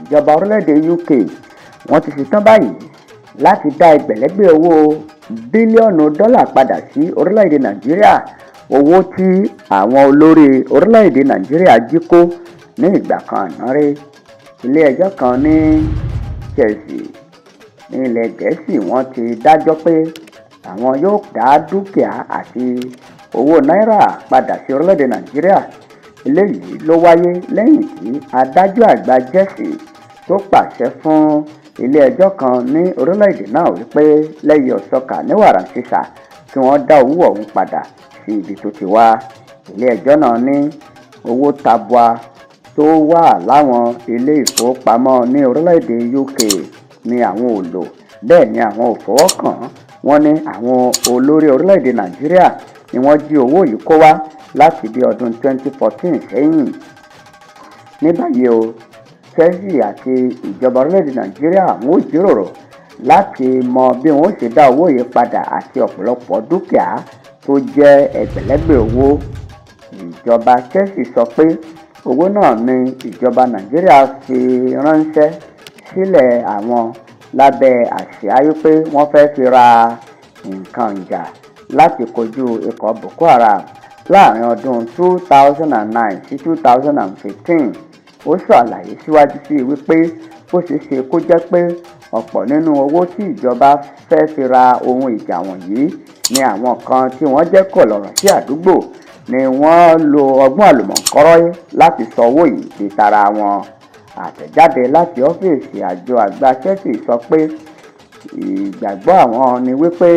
Ìjọba orílẹ̀-èdè UK wọ́n ti ṣetán báyìí láti dá ẹgbẹ̀lẹ́gbẹ̀ owó bílíọ̀nù dọ́là padà sí orílẹ̀-èdè Nàìjíríà, owó tí àwọn olórí orílẹ̀-èdè Nàìjíríà jí kó ní ìgbà kan àná rí. Ilé-ẹjọ́ kan ní Chelsea ní ilẹ̀ Gẹ̀ẹ́sì, wọ́n ti dájọ́ pé àwọn yóò dá dúkìá àti owó náírà padà sí orílẹ̀-èdè Nàìjíríà. Eléyìí ló wáyé lẹ́yìn tí adájọ́ àgbà Chelsea tó pàṣẹ fún ilé-ẹjọ́ kan ní orílẹ̀-èdè náà wípé lẹ́yẹ-ò-sọkà ní wàràǹṣeṣà kí wọ́n dá owó ọ̀hún padà sí ibi tó ti wá. Ilé-ẹjọ́ náà ní owó tabua tó wà láwọn ilé ìfowópamọ́ ní orílẹ̀-èdè UK ni àwọn ò lò, bẹ́ẹ̀ ni àwọn ò fọwọ́ kàn án. Wọ́n ní àwọn olórí orílẹ̀-èdè Nàìjíríà ni wọ́n jí owó yìí kó wá láti bí ọdún 2014 sẹ́yìn. Ní báyìí o, Chelsea àti ìjọba orílẹ̀-èdè Nàìjíríà wọn ó jíròrò láti mọ bí wọn ó ṣe dá owó yìí padà àti ọ̀pọ̀lọpọ̀ dúkìá tó jẹ́ ẹgbẹ̀lẹ́gbẹ̀ owó. Ìjọba Chelsea sọ pé owó náà ní ìjọba Nàìjíríà fi ránṣẹ́ sílẹ̀ àwọn lábẹ́ àsíá wípé wọ́n fẹ́ẹ́ fi ra nǹkan ìjà láti kojú ikọ̀ Boko Haram láàrin ọdún 2009 sí 2015. Ó ṣàlàyé síwájú sí i wípé ó ṣeé ṣe kó jẹ́ pé ọ̀pọ̀ nínú owó tí ìjọba fẹ́ẹ́ fi ra ohun ìjà wọ̀nyí ni àwọn kan tí wọ́n jẹ́ kọ̀lọ̀rọ̀ sí àdúgbò ni wọ́n lo ọgbọ́n àlùmọ̀kọ́rọ́yé láti sọ owó yìí di tara wọn. Àtẹ̀jáde láti ọ́fíìsì àjọ àgbà Chelsea sọ pé ìgbàgbọ́ àwọn ni wípé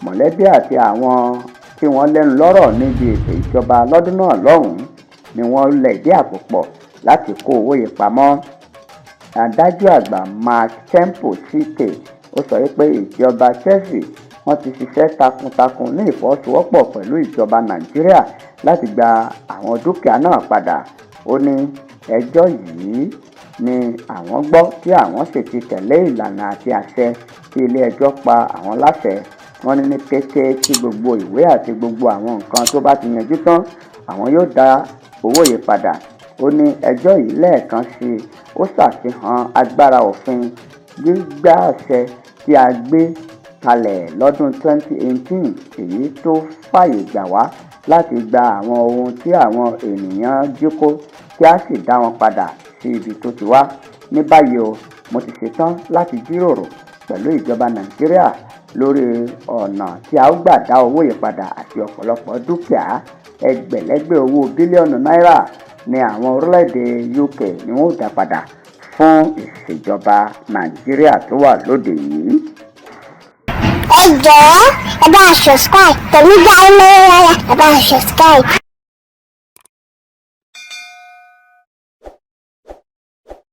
mọ̀lẹ́bí àti àwọn tí wọ́n lẹ́nu lọ́rọ̀ níbi ètò ìjọba lọ́dún náà lọ́hùn-ún ni wọ́n lẹ̀dí àpò pọ̀ láti kó owó yìí pamọ́. Adájọ́ àgbà Mark Temple CK ó sọ wípé ìjọba Chelsea wọ́n ti ṣiṣẹ́ takuntakun ní ìfọwọ́sowọ́pọ̀ pẹ̀lú ìjọba Nàìjíríà láti gba àwọn dúkìá náà padà. Ó ní ẹjọ́ yìí ni àwọn gbọ́ tí àwọn sì ti tẹ̀lé ìlànà àti àṣẹ tí ilé-ẹjọ́ pa àwọn láṣẹ. Wọ́n ní ní kété tí gbogbo ìwé àti gbogbo àwọn nǹkan tó bá ti yanjú tán, àwọn yóò dá owó yìí padà. Ó ní ẹjọ́ yìí lẹ́ẹ̀kan sí i ó ṣàfihàn agbára òfin gbígbàṣẹ tí a gbé kalẹ̀ lọ́dún 2018, èyí tó fààyè gbà wá láti gba àwọn ohun tí àwọn ènìyàn jí kó kí a sì dá wọn padà sí ibi tó ti wá. Ní báyìí o, mo ti ṣetán láti jíròrò pẹ̀lú ìjọba Nàìjíríà lórí ọ̀nà tí a ó gbà dá owó yìí padà àti ọ̀pọ̀lọpọ̀ dúkìá. Ẹgbẹ̀lẹ́gbẹ̀ owó bílíọ̀nù náírà ní àwọn orílẹ̀-èdè UK ni wọ́n ó dá padà fún ìṣèjọba Nàìjíríà tó wà lóde yìí. Ẹ jọ̀ọ́, ẹ bá a subscribe pẹ̀lú Dáímọ́lá, ẹ bá a subscribe.